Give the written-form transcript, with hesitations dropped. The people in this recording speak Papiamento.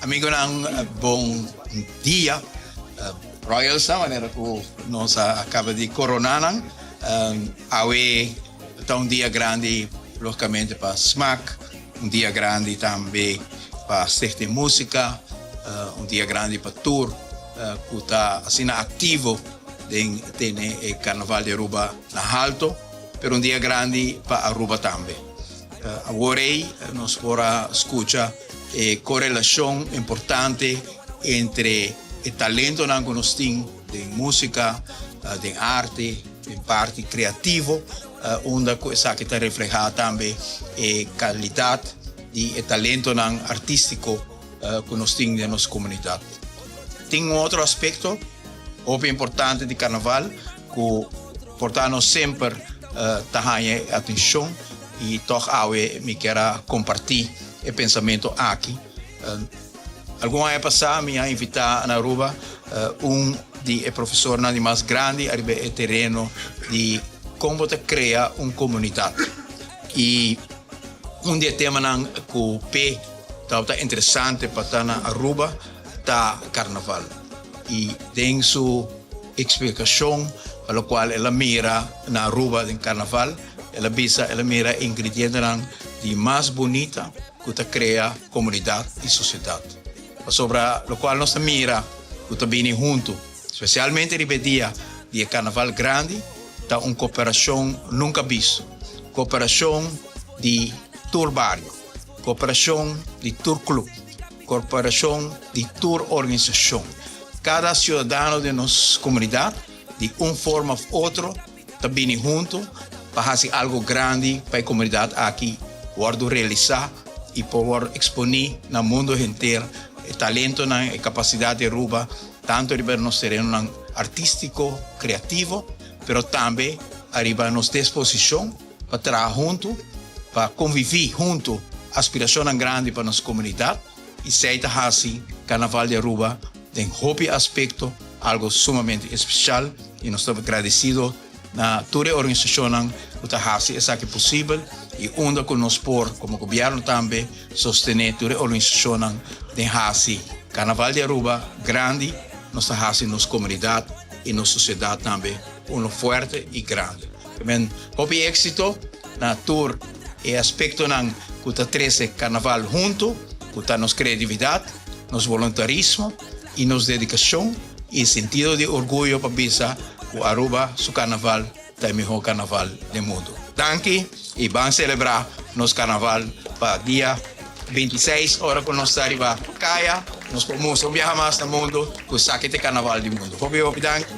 Amigonan, bon dia. Royals ta manera ku nos a kaba di korona nan. Awe ta un dia grandi logicamente pa Smaak, un dia grandi tambe pa Stichting Musica, un dia grandi pa tur ku ta asina aktivo den tene e Carnaval di Aruba na halto, pero un dia grandi pa Aruba tambe. Awor ei nos por a skucha e korelashon importante entre e talentonan ku nos tin den músika, den arte, den parti kreativo, unda ku esaki ta reflehá tambe e kalidat di e talentonan artístiko ku nos tin den nos komunidat. Tin un otro aspekto hopi importante di karnaval ku por ta no semper ta haña e atenshon i tòg awe mi kier a kompartí e pensamentu aki. Algun aña pasá mi a invitá na Aruba un di e profesornan di mas grandi ariba e tereno di kon bo ta krea un komunidat. I un di e temanan ku p'e tabata interesante pa ta na Aruba ta karnaval. I den su eksplikashon pa lokual el a mira na Aruba den karnaval, el a bisa el a mira e ingredientenan di mas bunita ku ta krea komunidat i sosiedat. Pasobra lokual nos ta mira ku ta bini huntu, spesialmente riba e dia di e karnaval grandi, ta un koperashon nunka bisto. Koperashon di tur bario, koperashon di tur klup, koperashon di tur organisashon. Kada siudadano den nos komunidat, di un forma òf otro, ta bini huntu pa hasi algu grandi pa e komunidat aki wòrdu realisá i por wòrdu eksponí na mundu henter e talentonan, e kapasidat di Aruba, tantu riba nos terenonan artístiko, kreativo, pero tambe ariba nos disposishon pa traha huntu, pa konviví huntu aspirashonnan grandi pa nos komunidat i esei ta hasi Karnaval di Aruba den hopi aspekto algo sumamente espesial i nos ta gradesido na tur e organisashonnan ku ta hasi esaki posibel i unda ku nos por komo gobièrnu tambe sostené tur e organisashonnan den hasi Karnaval di Aruba grandi, nos ta hasi nos komunidat i nos sosiedat tambe uno fuerte i grandi. Men hopi éksito na tur e aspektonan ku ta trese Karnaval huntu, ku ta nos kreatividat, nos voluntarismo i nos dedikashon i sentido di orguyo pa bisa ku Aruba su Karnaval ta e mihó karnaval den mundu. Danki i ban selebrá nos karnaval pa dia 26 ora ku nos ta riba kaya nos por mustra un biaha mas na mundu ku esaki ta e karnaval di mundu. Hopi hopi danki.